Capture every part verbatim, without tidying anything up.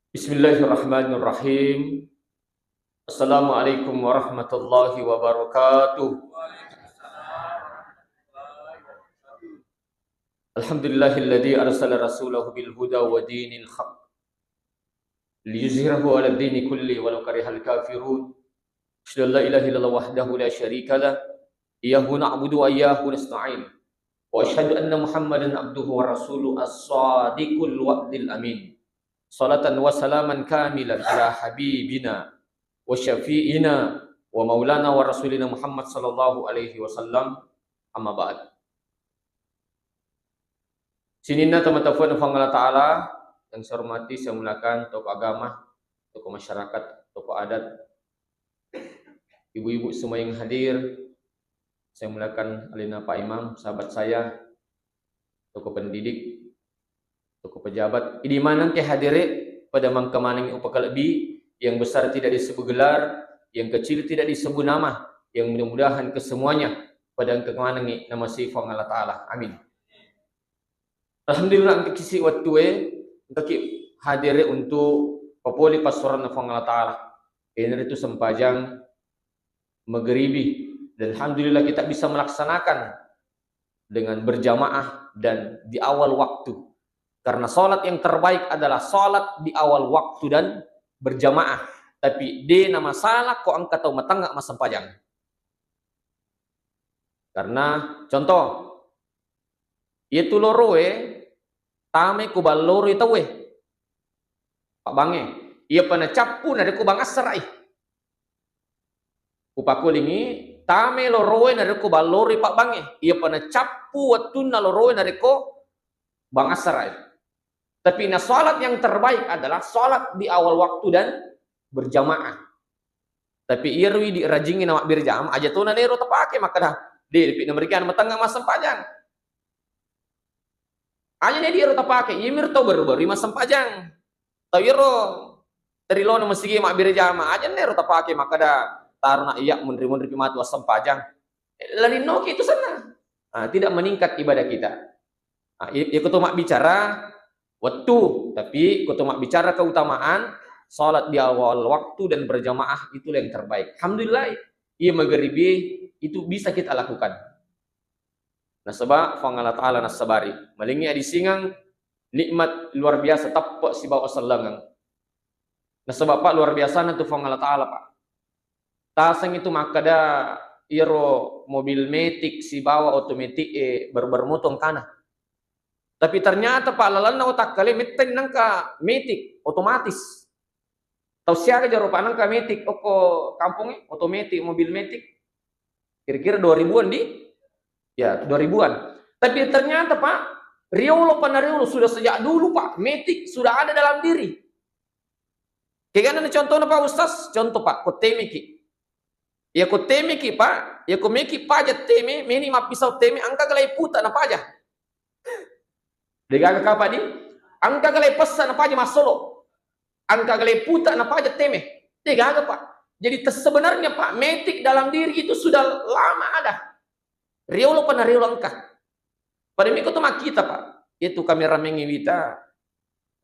Bismillahirrahmanirrahim. Assalamualaikum warahmatullahi wabarakatuh. Alhamdulillahilladzi arsala rasulahu bil huda wa dinil haq liyuzhirahu ala dini kulli walau karihal kafirun. Asyhadu an la ilaha illallah wahdahu la syarika lah. Iyyahu na'budu wa iyyahu nasta'in. Wa asyhadu anna Muhammadan abduhu wa rasuluh as-sadiqul wa'dil amin. Salatan wa salaman kamilan ala habibina wa syafi'ina wa maulana wa rasulina Muhammad sallallahu alaihi wasallam. Amma ba'd. Sininna tomatoa Puang Allah Ta'ala yang saya hormati, saya muliakan tokoh agama, tokoh masyarakat, tokoh adat, ibu-ibu semua yang hadir, saya muliakan alena Pak Imam, sahabat saya, tokoh pendidik, tokoh pejabat, idi maneng ke hadire pada mangka manengi upakalebbi, yang besar tidak disebut gelar, yang kecil tidak disebut nama, yang mudah-mudahan kesemuanya pada engka manengi nama si Puang Allah Ta'ala. Amin. Alhamdulillah, engka kisi wettue, engka ki hadire untuk papole passuaranna Puang Allah Ta'ala. Iyanaritu sempajang mageribi. Dan alhamdulillah kita bisa melaksanakan dengan berjamaah dan di awal waktu. Karena salat yang terbaik adalah salat di awal waktu dan berjamaah. Tapi de na masalah ko engka tau matengnga massempajang. Karena contoh, iyatu loroe tamai ku balloroi tauwe. Pabbangnge. Iyapa nacappu narekko bang assara'i. Upakulingi, tamai loroe narekko balloroi pabbangnge. Iyapa nacappu wettunna loroe narekko bang assara'i. Tapi na salat yang terbaik adalah salat di awal waktu dan berjamaah. Tapi iyaro idi rajingngi na mabbere jama, aja tona nero tapake makkeda, de, depi na merikan matengnga massempajang. Aja ne di ero tapake, iyamiro tau baru-baru massempajang. Tau iyaro terilona masigi mabbere jama, aja ne ero tapake makkeda, tarona iya munri-munri pi matu assempajang. Lalinnoki itu senna. Ah, tidak meningkat ibadah kita. Ah, i-, iya ko to mabbicara wettu, tapi ko to mabbicara keutamaan salat di awal waktu dan berjamaah, itulah yang terbaik. Alhamdulillah, iya mageribi itu bisa kita lakukan. Nasaba Puang Allah Ta'ala nassabari. Malingi adisingeng nikmat luar biasa teppe sibawa sellengeng. Nasaba, Pak, luar biasana tu Puang Allah Ta'ala, Pak. Taseng itu makkeda iyaro mobil metik sibawa otometik e baru-baru moto engkana. Tapi ternyata, Pak, lalenna watakkale metteng nengka metik otomatis. Tau siaga jaro, Pak, nengka metik okko kampongnge, otometik, mobil metik? Kira-kira dua ribuan di? Ya, dua ribuan. Tapi ternyata, Pak, riolo pa na riolo sudah sejak dulu, Pak, metik sudah ada dalam diri. Kegana ni contohna, Pak Ustaz? Contoh, Pak, ko temeki. Ya ko temeki, Pak, ya ko meki paja teme, meni mappisau teme, engka galai puta na paja. Degaga kapa di? Engka galai pessa na paja massolo. Engka galai puta na paja teme. Degaga, Pak. Jadi tes-, sebenarnya, Pak, metik dalam diri itu sudah lama ada. Riolo pa na riolo engka. Pada miko to makkita, Pak. Itu kamera mengi wita.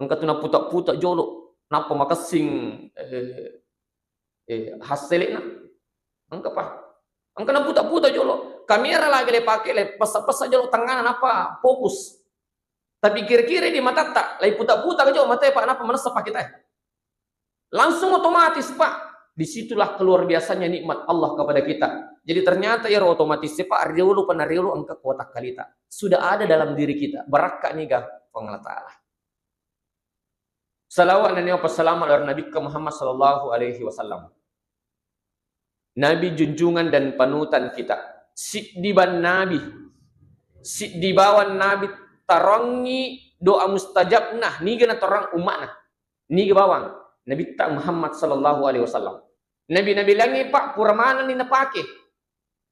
Engka tu naputa-puta jolo. Nappa makessing, eh, eh, hassele'na. Engka, Pak. Engka naputa-puta jolo. Kamera lagi le pake, le pessa-pessa jolo tengana, nappa fokus. Tapi kira-kira di matatta, lai puta-puta jolo matae, Pak, nappa manessa pakitae. Langsung otomatis, Pak. Disitulah keluar biasanya nikmat Allah kepada kita. Jadi ternyata iyaro otomatis, Pak, riolo pa na riolo engka kuota kalita. Sudah ada dalam diri kita. Barakka niga Puang Allah Ta'ala. Salawat nennia passalama lao ri Nabikka Muhammad sallallahu alaihi wasallam. Nabi junjungan dan panutan kita. Siddi bang Nabi. Siddi bawang Nabi tarongi doa mustajabna, niga natarong umma'na. Niga bawang? Nabitta Muhammad sallallahu alaihi wasallam. Nabi-nabi langi, Pak, pura manenni napake.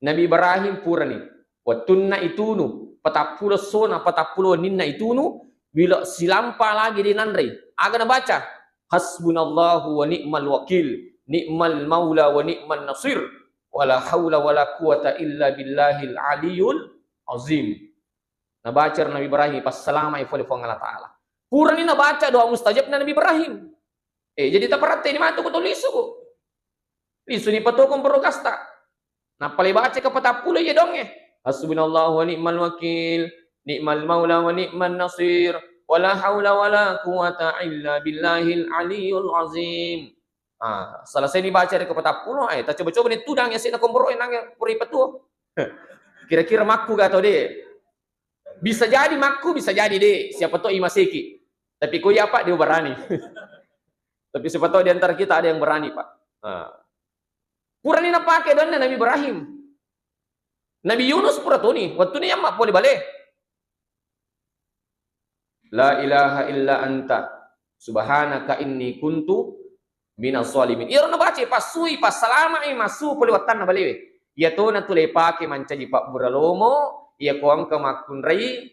Nabi Ibrahim purani. Wettunna itunu, patappulo essona, patappulo wenninna itunu, bila silampa lagi de nanrei. Aga nabaca? Hasbunallahu wa ni'mal wakil, ni'mal maula wa ni'man nasir, wala haula wala quwata illa billahil aliyul azim. Nabaca Nabi Ibrahim, passalamai pole Puang Allah Ta'ala. Purani nabaca doa mustajabna Nabi Ibrahim. Eh, jadi taparattai ni matu ko tau lisu ko. Lisu ni patuo komporo gasta. Nappa le baca ke patappulo iya donge. Hasbunallahu wa ni'mal wakil, ni'mal maula wa ni'man nasir, wala haula wala quwata illa billahil aliyul azim. Ah, selesai ni baca dari ke patappulo, eh, tacoba-coba ni tudang ya sina komporo nang puri patuo. Kira-kira makku ga atau de? Bisa jadi makku, bisa jadi de. Siapa tahu imaseki. Tapi ko iya, Pak, dia berani. Tapi siapa tahu di antara kita ada yang berani, Pak. Ah. Purani napake doanna Nabi Ibrahim. Nabi Yunus pura toni, wettuni yamma pole bale. La ilaha illa anta subhanaka inni kuntu minaz zalimin. Iyaro nabaca passui, passalama'i, massu pole wattanna balewe. Iyatona tu le pake mancaji pabbura lomo, iya ko engka makkunrai,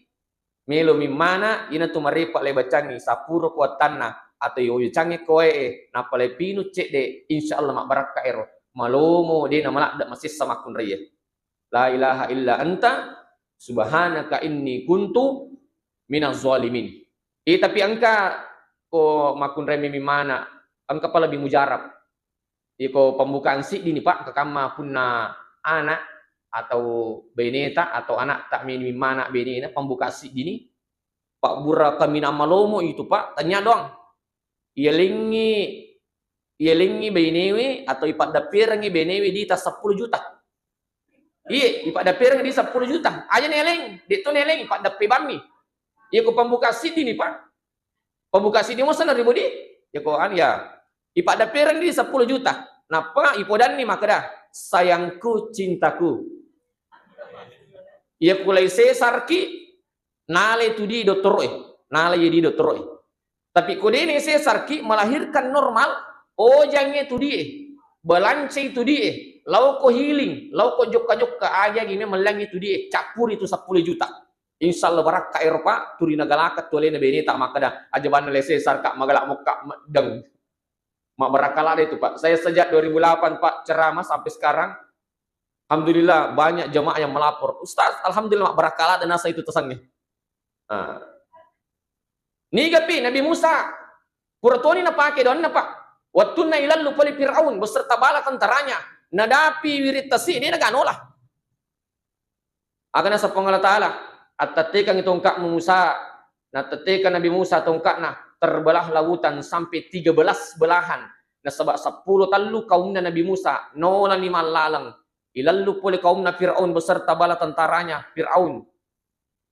melo mimmana, ina tu marepa le bacangi, sapuro ko wattanna, atau yo cange koe, nappa le pinu cedde, insya Allah mabbarakka ero. Malomo, de na maladde masessa makkunrai. La ilaha illa anta subhanaka inni kuntu minaz zalimin. Eh, tapi engka ko makkunrai mimimana, engka pa lebih mujarab. Iko pembukaan siddi ni, Pak, kekamma punna anak atau beneta atau anak tak mimimana benena pembukaan siddi ni. Pak, bura kaminang malomo itu, Pak, tanya doang. Iyalengngi, iyalengngi bainewe atau ipaddapperengngi bainewe di tas seppulo juta. Iye, ipaddapperengngi di seppulo juta. Aja neleng, de to neleng, ipaddappe bammi. Iya ko pembuka siddi ni, Pak. Pembuka siddi mo sana ribu di. Ya ko an ya. Ipaddapperengngi di seppulo juta. Nappa ipodanni makkeda, "Sayangku, cintaku." Iya kulai sesarki, nale tu di dottoro'e. Nale iya di dottoro'e. Tapi ko dene sesarki melahirkan normal, ojangnge tu die, balancai tu die, lauko healing, lauko jokka-jokka, ajagi memang langi tu die, cappuri tu seppulo juta. Insya Allah barakka ero, Pak, turi nagalaka tu alena beneta makkeda, aja banna le sesar, Kak, magala mokka meddeng. Mabbarakka lada itu, Pak. Saya sejak dua ribu delapan, Pak, ceramah sampai sekarang. Alhamdulillah, banyak jemaah yang melapor. Ustaz, alhamdulillah, mabbarakka lada nasa itu tasangnge. Ah. Nigapi Nabi Musa, pura toni napake doanna, Pak. Wettunna ilallu pole Firaun beserta bala tentaranya, nadapi wiring tasi, de naganola. Aga naseng Puang Allah Ta'ala, "Attettekangngi tongka'mu Musa." Nattettekang Nabi Musa tongka'na, terbelah lautan sampai tiga belas belahan. Nasaba seppulo tallu kaumna Nabi Musa, nolani mallaleng. Ilallu pole kaumna Firaun beserta bala tentaranya Firaun.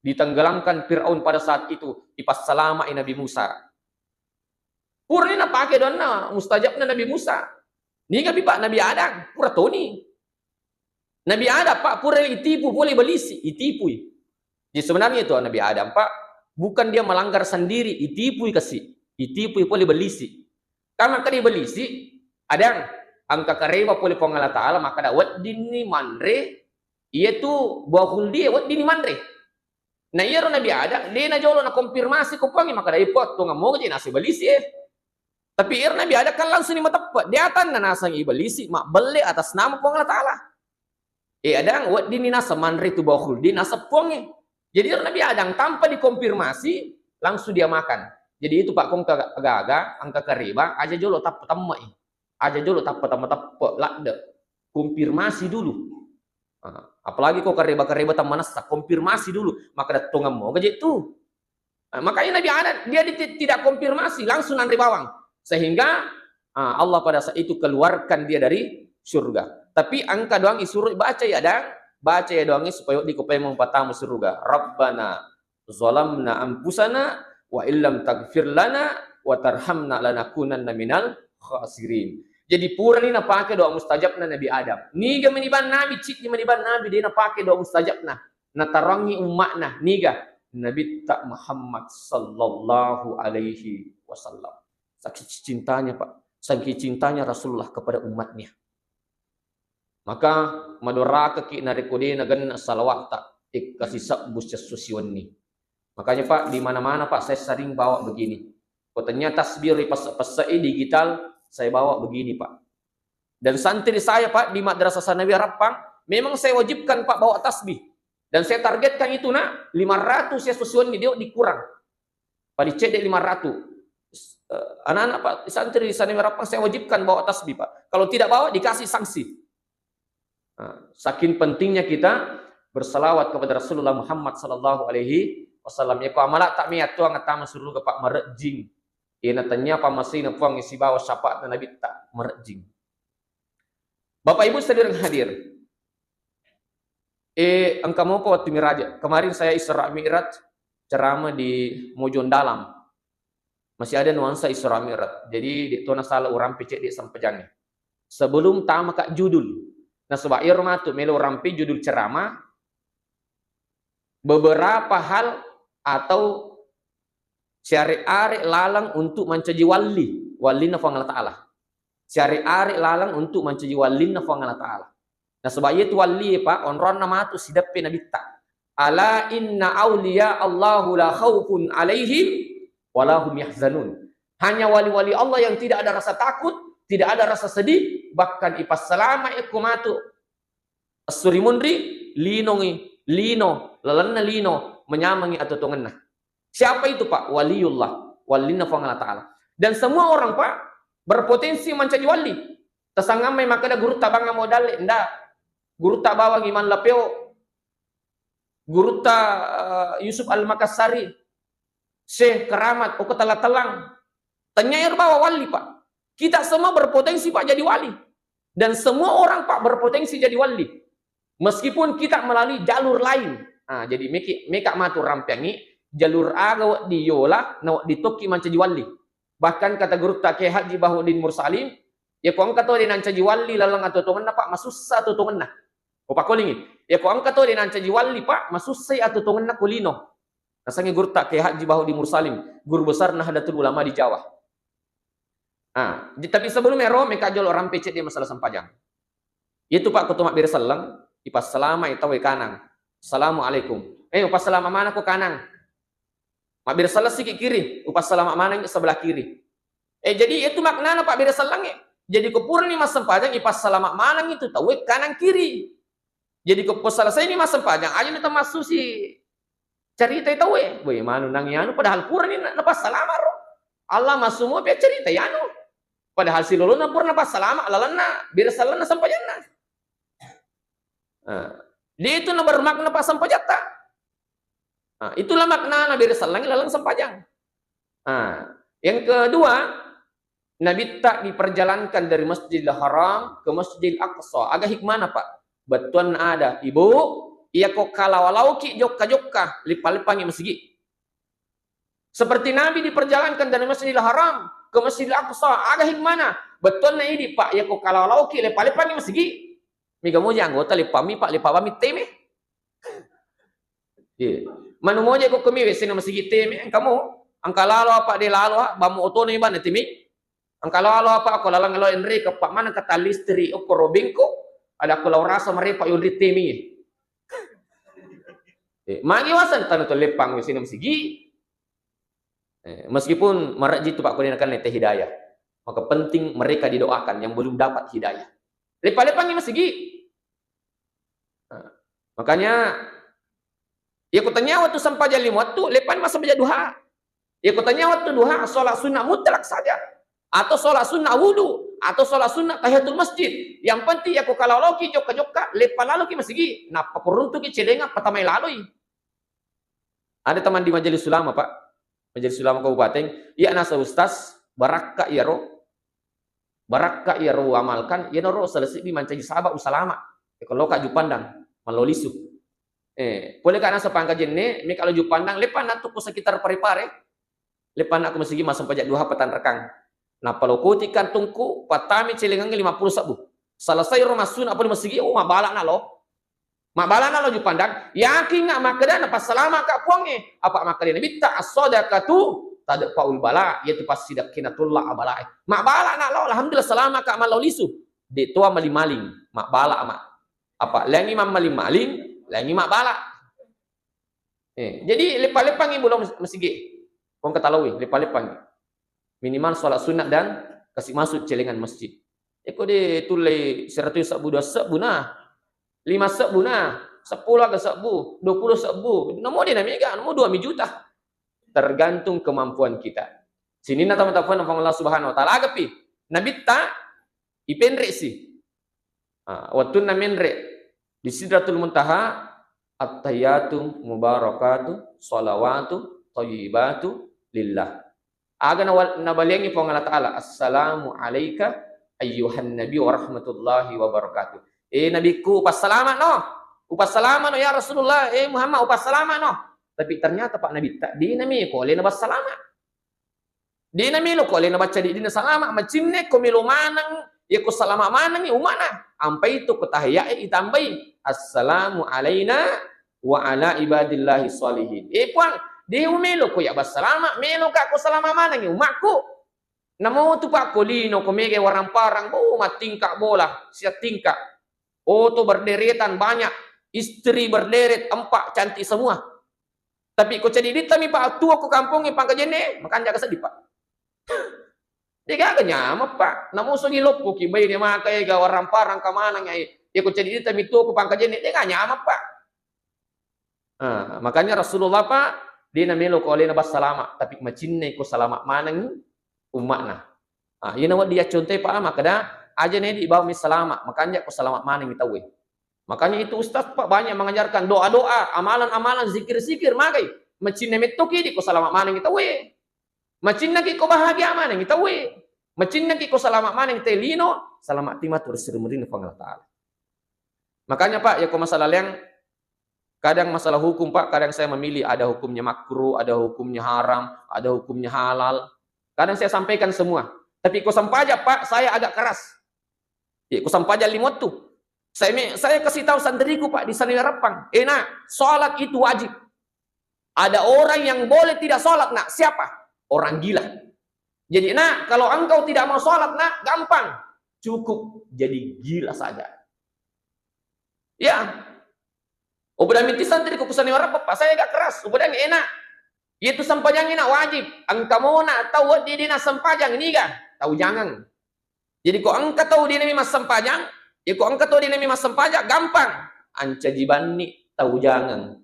Ditenggelamkan Firaun pada saat itu, ipassalama'i Nabi Musa. Purani napake doanna mustajabna Nabi Musa. Nigapi, Pak, Nabi Adam, pura toni. Nabi Adam, Pak, pura itipu pole balisi, itipui. Jadi sebenarnya itu Nabi Adam, Pak, bukan dia melanggar sendiri, itipui kasi, itipui pole balisi. Karena kade balisi, Adam, engka kareba pole Puang Allah Ta'ala, makkeda weddinni manre, iyatu buah khuldi weddinni manre. Na iyaro Nabi Adam, de najolo nakonfirmasi ko Puangnge, makkeda, "Eh, Puang, tongeng moga je naseng balisi, eh." Tapi iyaro Nabi Adam kan langsung ni mateppe, de atanna naseng ibalisi, mabbelle atas nama Puang Allah Ta'ala. Eh, Adam, weddinni naseng manre tu buah khuldi, naseng Puangnge. Jadi iyaro Nabi Adam tanpa dikonfirmasi, langsung dia makan. Jadi itu, Pak, ko engka gaga, engka kareba, aja jolo tappe-, temmai. Aja jolo tappe-, temme-, teppe, ladde. Konfirmasi dulu. Ah, apalagi ko kareba-kareba temmanessa, konfirmasi dulu. Makkeda tongeng moga je tu. Ah, makanya Nabi Adam, dia di-, tidak konfirmasi, langsung nanre bawang. Sehingga, ah, Allah pada saat itu keluarkan dia dari surga. Tapi engka doang isuro baca ya, Adam, baca ya doangnya supaya wedding ko paimeng patama surga. Rabbana zalamna anfusana wa illam taghfir lana wa tarhamna lanakunanna minal khasirin. Jadi purani napake doa mustajabna Nabi Adam. Niga meniban Nabi, ciddi meniban Nabi, de napake doa mustajabna. Natarangi umma'na, niga? Nabitta Muhammad sallallahu alaihi wasallam. Saking cintanya, Pak. Saking cintanya Rasulullah kepada umatnya. Maka madorakaki narekko de nagenna salawa'ta, ikkasi sebbu siesso siwenni. Makanya, Pak, di mana-mana, Pak, saya sering bawa begini. Ko tanya tasbih ri pesse-, pesse digital, saya bawa begini, Pak. Dan santri saya, Pak, di Madrasah Sanawiyah Rappang, memang saya wajibkan, Pak, bawa tasbih. Dan saya targetkan itu, Nak, lima ratus siesso siwenni, de dikurang. Paling cedde lima ratus. Eh, anak-anak, Pak, santri di sana Merappang saya wajibkan bawa tasbih, Pak. Kalau tidak bawa, dikasih sanksi. Nah, saking pentingnya kita bersalawat kepada Rasulullah Muhammad sallallahu alaihi wasallam. Yako amala tak mi atuang atama suruga, Pak, marejjing. Ina tanya apa masih puang sibawa syafaat Nabi tak marejjing. Bapak Ibu saudara hadir. Eh, engka mopa waktu miraja. Kemarin saya Isra Mi'raj ceramah di Mojong Dalam. Masih ada nuansa Isra Mi'raj. Jadi, de' to nasala urampe cedde' sempajangnya. Sebelum tama ka judul. Nasaba iyaro matu melo urampe judul ceramah, beberapa hal atau siare-are lalang untuk mancaji walli, wallinna Puang Allah Ta'ala. Siare-are lalang untuk mancaji wallinna Puang Allah Ta'ala. Nasaba iyatu wallie, Pak, onronna matu sideppe Nabitta. "Ala inna awliya Allahu la khaufun alaihim wa la hum yahzanun." Hanya wali-wali Allah yang tidak ada rasa takut, tidak ada rasa sedih, bahkan ipassalama ekko matu esso ri munri, linongi, lino, lalenna lino, manyamengi atuongenna. Siapa itu, Pak? Waliullah, wallinna Puang Allah Ta'ala. Dan semua orang, Pak, berpotensi mancaji wali. Tasangammai makkeda gurutta bawang modale, nda. Gurutta bawang Imam Lapeo, gurutta, eh, Yusuf Al-Makassari, Syekh Keramat, okko tella-tellang. Tanya ero bawa wali, Pak. Kita semua berpotensi, Pak, jadi wali. Dan semua orang, Pak, berpotensi jadi wali. Meskipun kita melalui jalur lain. Ah, jadi meki, meka matu rampeangi jalur aga wedding yola, na wedding tokki mancaji wali. Bahkan kata gurutta Kiai Haji Bahuddin Mursalim, yako engka to de' nancaji wali laleng atuongenna, Pak, masussa atuongenna. Upakkolingi, yako engka to de' nancaji wali, Pak, masussai atuongenna ko lino. Nasengngi gurutta Kiai Haji Bahuddin Mursalim, guru besar Nahdlatul Ulama di Jawa. Ah, j-, tapi sebelum ero, meka jolo rampe cedde' masalah sempajang. Iyatu, Pak, ko to mabbere selleng, ipassalamai tauwe kanang. "Assalamualaikum." Eh, upassalama maneng ko kanang. Mabbere selleng siki kiri, upassalama maneng sebelah kiri. Eh, jadi iyatu maknana pabbere sellengnge. Jadi ko purani massempajang, ipassalama maneng itu tauwe kanang kiri. Jadi ko selesaini massempajang, aja ni tamassusi caritai tauwe. Woi, manu nang anu, padahal purani na-, napassalama ro. Allah massumo pia cerita anu. Padahal silolona pura napassalama lalenna, bere sellenna sempajanna. Nah, dia itu na bermakna passempajatta. Nah, itulah makna nabi risallangi laleng sempajang. Nah, yang kedua, Nabitta diperjalankan dari Masjidil Haram ke Masjidil Aqsa. Aga hikmana, Pak? Bettuanna ada, Ibu, iyako kalawalauki jokka-jokka, leppa-leppangi masigi. Seperti Nabi diperjalankan dari Masjidil Haram ke Masjidil Aqsa. Aga hikmana? Bettuanna idi, Pak, iyako kalawalauki, leppa-leppangi masigi. Mega moja anggota leppammi, Pak, leppa bammi teme. Iya. Manu moja ko kemi W C na masigi teme, engkamu, engka lalo apa de lalo, ah, bamu otona iba na teme. Engka lalo apa ko laleng lo enre ke, Pak, mana kata listrik okko robengko, ada ko lau rasa merepa yonri teme. Eh, magi wasan tanu to leppang W C na masigi. Eh, meskipun marejji tu, Pak, ko de nakenna te hidayah. Maka penting mereka didoakan yang belum dapat hidayah. Lepa-lepangi masigi. Nah, makanya, ya, ko tanya waktu sempajang lima waktu, lepan masa baca duha. Ya, ko tanya waktu duha, sholat sunnah mutlak saja. Atau sholat sunnah wudu, atau sholat sunnah tahiyatul masjid. Yang penting, ya, ko kalau loki jokka-jokka, lepa laloki masigi. Nappa peruntuki celenga, patamai laloi. Ada teman di Majelis Ulama, Pak. Majelis Ulama Kabupaten, iya nasa ustaz, barakka iyaro, barakka iyaro amalkan, iyanaro selesai mancaji sahabat usalama. Kalau ka Jupandang, mallo lisu. Eh, pole ka nasa pangka jenne, mi kalau Jupandang, lepan natu ku sekitar Pare-Pare. Lepanna ko masigi massempajang duha patanrakang. Nappa lokoti kantungku, pattami celengangnge lima puluh sebbu. Selesai ro massuna pole masigi, oh, mabbalana lo. Mabbalana lo Jupandang, yakinga makkeda napassalama ka Puangnge. Apa makkeda Nabitta, "As-sadaqatu tadfa'ul bala," yaitu passidekkena tulla abalae. Mabbalana lo, alhamdulillah salama ka mallo lisu. De toa maling-maling, mabbala ma. Apa, lengi mammaling-maling, lengi mabbala. Eh, jadi lepa-lepangi bulo mas-, masigi. Kong katalawi, lepa-lepangi. Minimal sholat sunat dan kasih masuk celengan masjid. Eko de tullei seratus sebbu, dua sebbu nah. Lima sebbu nah. Sepuluh aga sebbu, dua puluh sebbu. Namo de namega, namo dua mi juta. Tergantung kemampuan kita. Sininna tama-tamana Puang Allah Subhanahu wa Ta'ala. Agapi, Nabitta ipenre'si. Ah, wettunna menre' di Sidratul Muntaha, "At-tahiyyatu mubarakatu shalawatu thayyibatu lillah." Aga nawa-, nabaliangngi Puang Allah Ta'ala, "Assalamu alaika ayyuhan nabi wa rahmatullahi wa barakatuh." Eh, Nabikku, upassalama'no. Upassalama'no, ya Rasulullah. Eh, Muhammad, upassalama'no. Tapi ternyata, Pak, Nabitta, de' namelo ko alena bassalama'. De' namelo ko alena bacca diddinna salama', macinnai ko melo maneng, iya ko salama' manengngi umma'na. Ampai tu ko tahiyya'e itambai, "Assalamu alaina wa ala ibadillahi shalihin." Eh, Puang, de' umelo ko iya bassalama', melo ka ko salama' manengngi umma'ku. Namo tu, Pak, ko lino, ko mega waramparang, bo, mattingka bola, siattingka. Oto berderetan banyak, istri berderet empat, cantik semua. Tapi ko ceddi dittami, Pak, tuo ko kampongnge pangkajenne, makanja' ka seddi, Pak. De' gaga nyameng, Pak. Namusungi loppoki baine maka ega waramparang ka maneng ai. Iya ko ceddi dittami tuo ko pangkajenne, de' gaga nyameng, Pak. Ah, makanya Rasulullah, Pak, de' namelo ko alena bassalama', tapi macinnai ko salama' maneng umma'na. Ah, iyana wedding yaccontoe, Pak, makkeda, "Aja' ne di bawammi salama', makanja' ko salama' manengngi tauwe." Makanya itu ustaz, Pak, banyak mengajarkan doa-doa, amalan-amalan, zikir-zikir, magai. Macinnai mettoki di ko salama' manengngi tauwe. Macinnaki ko bahagia manengngi tauwe. Macinnaki ko salama' maneng te lino, salama' ti matu ri sirumurina Puang Allah Ta'ala. Makanya, Pak, ya ko masalah leang, kadang masalah hukum, Pak, kadang saya memilih, ada hukumnya makruh, ada hukumnya haram, ada hukumnya halal. Kadang saya sampaikan semua. Tapi ko sempajang, Pak, saya agak keras. Ya, ko sempajang lima waktu. Saya me-, saya kasih tahu santriku, Pak, di Sanawiyah Rappang. Eh, Nak, sholat itu wajib. Ada orang yang boleh tidak sholat, Nak. Siapa? Orang gila. Jadi, Nak, kalau engkau tidak mau sholat, Nak, gampang. Cukup jadi gila saja. Ya. Upoda metti santriku ku Sanawiyah Rappang, Pak, saya agak keras. Upodangngi, eh, Nak, itu sempajangnge, Nak, wajib. Engka mo, Nak, tau wedding de' nassempajang, niga? Tau jangeng. Jadi ko engka tau de' nami massempajang, ya ko engka tau de' nami massempajang, gampang. Ancaji banni tau jangeng.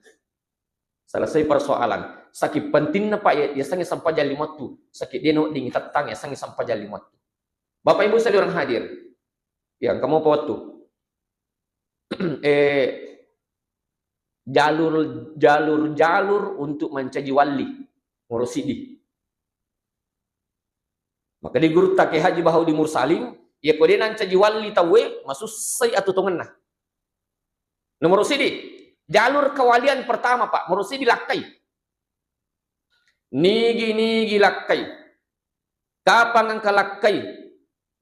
Selesai persoalan. Saking pentingna, Pak, ya, yasengnge sempajang lima waktu. Saking de' nawedding tettang yasengnge sempajang lima waktu. Bapak Ibu sekalian hadir, ya, engka mopa waktu. Eh, jalur, jalur-jalur untuk mancaji walli. Nomoro siddi. Makkeda Gurutta Kiai Haji Bahaudin Mursalin, iya ko de' nancaji walli tauwe, masussai atuongenna. Nomoro siddi, jalur kewalian pertama, Pak. Nomoro siddi, lakkai. Nigi-nigi lakkai. Kapang engka lakkai,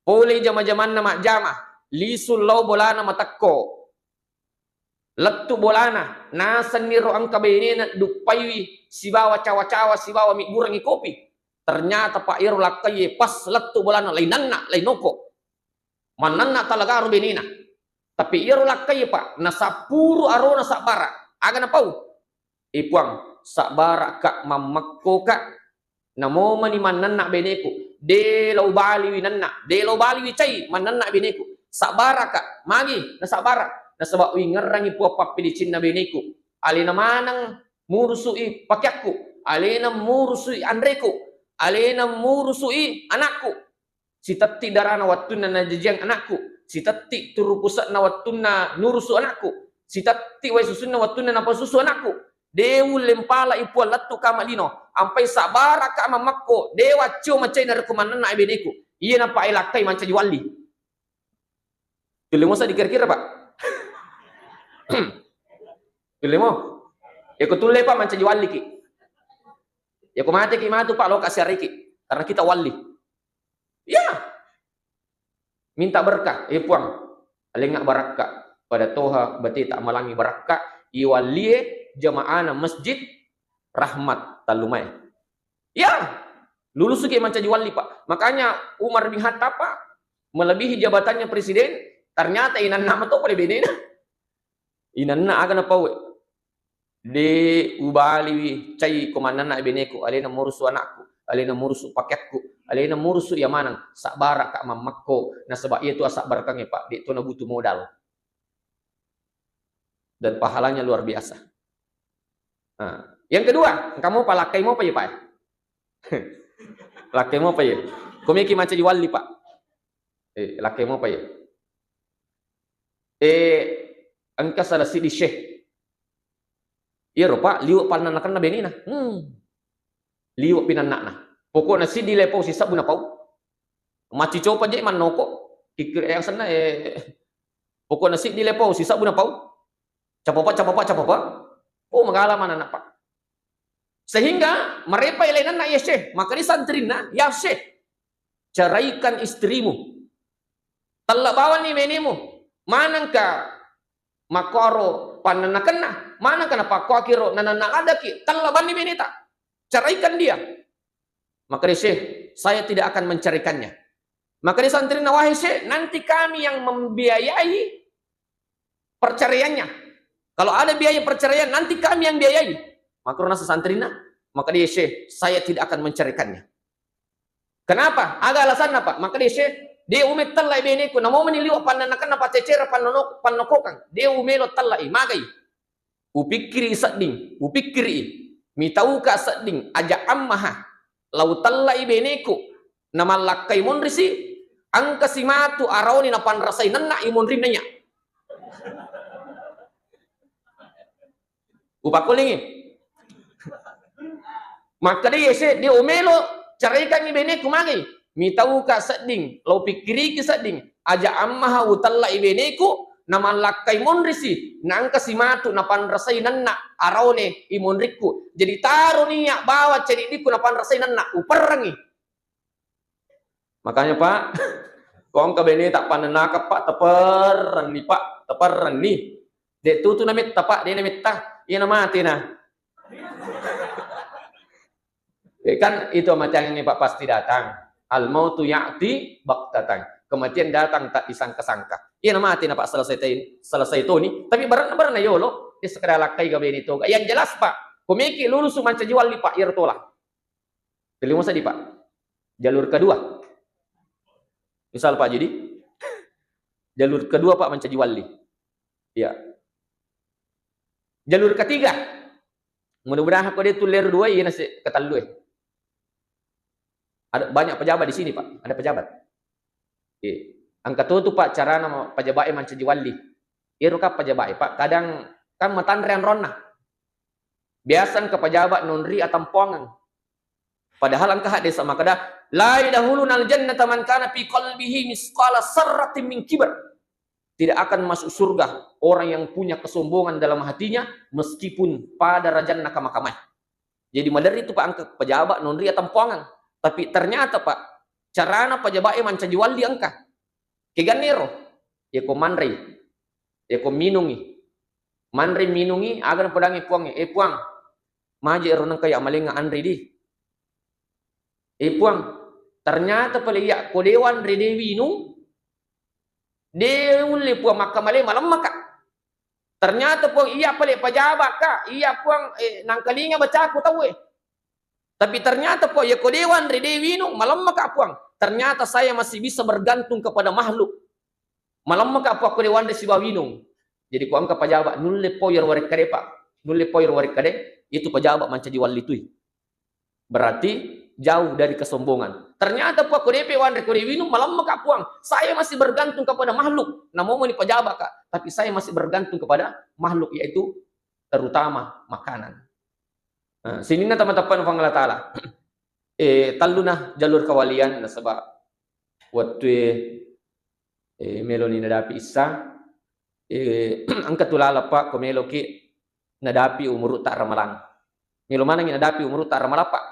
pole jama-jamanna majjama, lisu lao bolana matekko. Lettu bolana, nasenni ro engka benena duppaiwi sibawa cawa-cawa sibawa mibburengngi kopi. Ternyata, Pak, iyaro lakkaie pas lettu bolana, lainanna, lainoko. Mannanna talagaro benena. Tapi iyaro lakkaie, Pak, nasappuru arona sabbara. Aga napau? Eh, Puang, sabbaraka mammekkoka. Namo mani mannanna beneku, de' lao baliwi nanna, de' lao baliwi cai mannanna beneku. Sabbaraka, magi nasabbara? Nasaba uingerrangi Puang pappilicinna beneku. Alena maneng murusui pakeakku, alena murusui anreku, alena murusui anakku. Sitetti darana wettunna najajiang anakku, sitetti turu puse'na wettunna nurusu anakku, sitetti wae susunna wettunna napasusu anakku. De' ulle mpalai Puang lettu kama lino, ampai sabbaraka mammekko, de' waccio macai narekko mannanna beneku. Iyana, Pak, e lakkai mancaji walli. Tulle mo sa dikira-kira, Pak. Tulle mo. Yako tulle, Pak, mancaji walliki. Yako mateki matu, Pak, loka siariki. Karena kita walli. Ya. Minta berkah, eh, Puang, alengnga barakka, pada toha bateta amalangi barakka, iwallie jamaana Masjid Rahmat Tallumae. Ya, lulusuki mancaji walli, Pak. Makanya Umar bin Khattab, Pak, melebihi jabatannya presiden, ternyata inanna mato pole benena. Inanna aga napaue? De' ubaliwi cai ko mannanna beneku, alena murusu anakku, alena murusu pakeakku, alena murusu iya maneng, sabbaraka mammekko, nasaba iyatu asabbarakang e, Pak, de' to nabutu modal. Dan pahalanya luar biasa. Nah, yang kedua, engka mopa lakkai mopa iya, Pak, e? Lakkai mopa ye. Komeki mancaji walli, Pak. Eh, lakkai mopa ye. Eh, engka salah siddi syekh. Iyaro, Pak, liwe' pannannakenna benena. Hmm. Liwe' pinanna'na. Pokokna siddi lepau sisebbu napau. Maccicopa je mannoko. Kikkir, eh, asenna, eh, pokokna siddi lepau sisebbu napau. Capapa, capapa, capapa. Oh, magala mananna, Pak. Sehingga marepa elenanna iya syekh, makani santrinna, "Ya syekh, ceraikan istrimu. Tella bawanni benemu. Manengka makkoro pannannakenna, manengka napakkuakiro nananna ladaki, tella banni beneta. Ceraikan dia." Makani syekh, "Saya tidak akan menceraikannya." Makani santrinna, "Wahai syekh, nanti kami yang membiayai perceraiannya. Kalau ada biaya perceraian, nanti kami yang biayai." Makkuro naseng santrinna, makani syekh, "Saya tidak akan menceraikannya." Kenapa? Aga alasanna, Pak? Makani syekh, "De' umettellai beneku, namo meni liwe' pannannakenna, pacecera, pannonok-, pannokokang. De' umelo tellai, magai. Upikkiri sedding, upikkiri. Mitauka sedding, aja' ammaha. Lau tellai beneku, namallakkai monrisi, engkasi matu arauni napanrasai nenna imonrinna iya." Upakkulingi. Makkeda iye syekh, "De' umelo ceraikangngi beneku, magai. Mitauka sedding, lau pikkiriki sedding, aja' ammaha utellai beneku, namallakkai monrisi, naengkasi matu napanrasai nenna araune imonrikku. Jadi taro niya' bawa cedidikku napanrasai nenna, uperrengngi." Makanya, Pak, ko engka beneta pannennakeng, Pak, teperrenni, Pak, teperrenni. De' tutu nametta, Pak, de' nametta. Iya namate na. Eh, kan itu kematiannya, Pak, pasti datang. Al mautu ya'ti baghtatan. Kematian datang tak disangka-sangka. Iya namate na, Pak, selesai te-, selesai toni. Tapi berenna, berenna yolo. Dia sekadar lakkai ga bene toga. Yang jelas, Pak, komeki lulusu mancaji walli, Pak, iyaro tola. Pilih masa di, Pak. Jalur kedua. Misal, Pak, jadi jalur kedua, Pak, mancaji walli. Iya. Jalur ketiga. Mudah-mudahan ko de' tulle ro dua, iya nasi ketellu, eh. Ada banyak pejabat di sini, Pak. Ada pejabat. Eh, engka to tu, Pak, carana ma-, pejabat e mancaji walli. Iyaro ka pejabat e, Pak, kadang kan matanre anronna. Biasa engka pejabat nonri atampoangeng. Padahal engka hadis makkeda, "La yadkhulunal jannata man kana fi qalbihi misqala sarratin min kibar." Tidak akan masuk surga orang yang punya kesombongan dalam hatinya meskipun pada rajanna kama-kamai. Jadi maderri tu, Pak, engka pejabat nonri atampoangeng. Tapi ternyata, Pak, carana pejabat e mancaji walli engka. Keganniro, yako manrei, yako minungi. Manrei minungi, aga napodangi Puang e, "Eh, Puang, maje ero nengka iya malengnga anre di." "Eh, Puang, ternyata pale iya ko de' wanre, de' winung, de' ulle, Puang, makkamale malemmaka. Ternyata, Puang, iya pale pejabat ka, iya, Puang, eh, nangkalinga bacaku tauwe. Tapi ternyata, Puang, iya ko de' wanre, de' winung, malemmaka, Puang. Ternyata saya masih bisa bergantung kepada makhluk. Malemmaka, Puang, ko de' wanre sibawa winung." Jadi ko engka pejabat nulle poi ro warekkade, Pak. Nulle poi ro warekkade, itu pejabat mancaji walli tui. Berarti jauh dari kesombongan. Ternyata, Puang, ko de'pe wanre, ko de' winung, malemmaka, Puang. Saya masih bergantung kepada makhluk. Namo meni pejabat ka, tapi saya masih bergantung kepada makhluk, yaitu terutama makanan. Nah, sininna teman-teman Puang Allah Ta'ala. Eh, telluna jalur kawalian nasaba wettu e, eh, meloni nadapi issa. Eh, engka tu laleng, Pak, ko meloki nadapi umurutta ramalang. Melo manengi nadapi umurutta ramalang, Pak.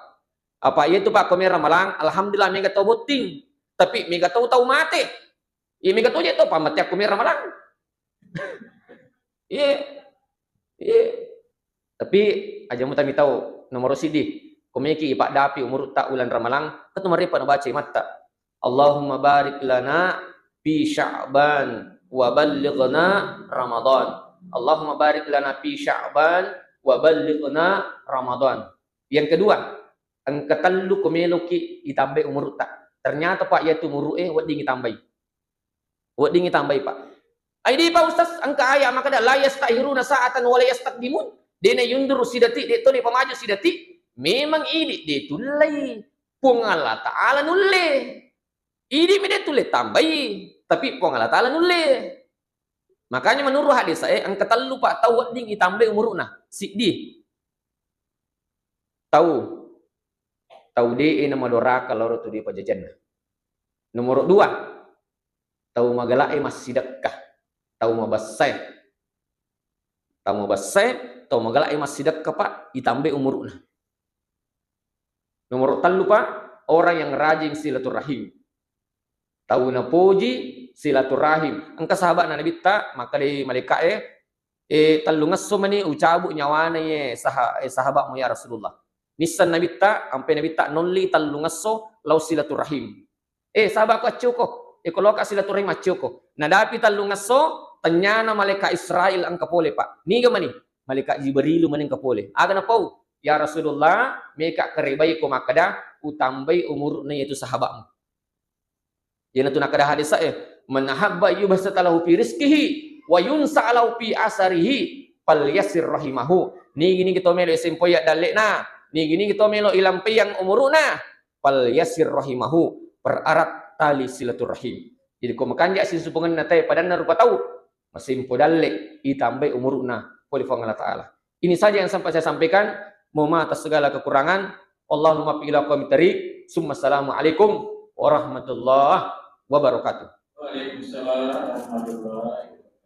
Apa iya tu, Pak, ko me ramalang, alhamdulillah, mega tau botting. Tapi mega tau, tau mate. Iya, mega to je to pammateakku me ramalang. Iya. Iya. Tapi aja mutami tau, nomoro siddi, ko meki ipadapi umurutta uleng ramalang, ketu marepa nabaca imatta. Allahumma barik lana fi Sya'ban wa ballighna Ramadan. Allahumma barik lana fi Sya'ban wa ballighna Ramadan. Yang kedua, engka tellu ko meloki itambai umurutta. Ternyata, Pak, iyatu umuru'e wedding itambai. Wedding itambai, Pak. Ai de, Pak Ustaz, engka aya makkeda, "La yastakhiruna sa'atan wa la yastaqdimun." De na yunduru sidati, de toni pamaju sidati. Memang idi, de tullei. Puang Allah Ta'ala nulle. Idi mi de tulle tambai, tapi Puang Allah Ta'ala nulle. Makanya menurut hadis saya, engka tellu pak tau wedding itambai umuruna. Siddi. Tau, tau de e na madoraka loro tu di pajajanna. Nomor dua, tau magala e massidekka. Tau mabessa e. Tau mabessa e, tau magala e massidekka, pak, itambai umuruna. Nomor tellu, pak, orang yang rajin silaturahim. Tau napoji silaturahim. Engka sahabat na Nabitta, maka di malaika e, e, tellungesso mani ucabu nyawana ye saha-, e, sahabatmu ya Rasulullah. Nissan Nabitta, ampe Nabitta nolli tellungesso lao silaturahim. Eh, sahabatku, accuko. Eh, ko loka silaturahim, accuko. Nadapi tellungesso, tennyana malaika Israel engka pole, pak. Niga mani? Malaika Jibrilu mani engka pole. Aga napau? Ya Rasulullah, meka kerebai ko makkada, utambai umurna yaitu sahabatmu. Iyanatu nakkeda hadis e, "Man ahabba yubsata lahu fi rizqihi wa yunsa lahu fi asarihi, falyasir rahimahu." Nigi-nigi to melo isempoi dalle na, nigi-nigi to melo ilampeiang umuruna, falyasir rahimahu, pererat tali silaturahim. Jadi ko makanja sisumpungenna tae padanna rupa tau, masempo dalle, itambai umuruna pole Puang Allah Ta'ala. Ini saja yang sempat saya sampaikan. Mohon maaf atas segala kekurangan. Allahumma fi ila qawmit thariq. Summa assalamualaikum warahmatullahi wabarakatuh. Waalaikumsalam warahmatullahi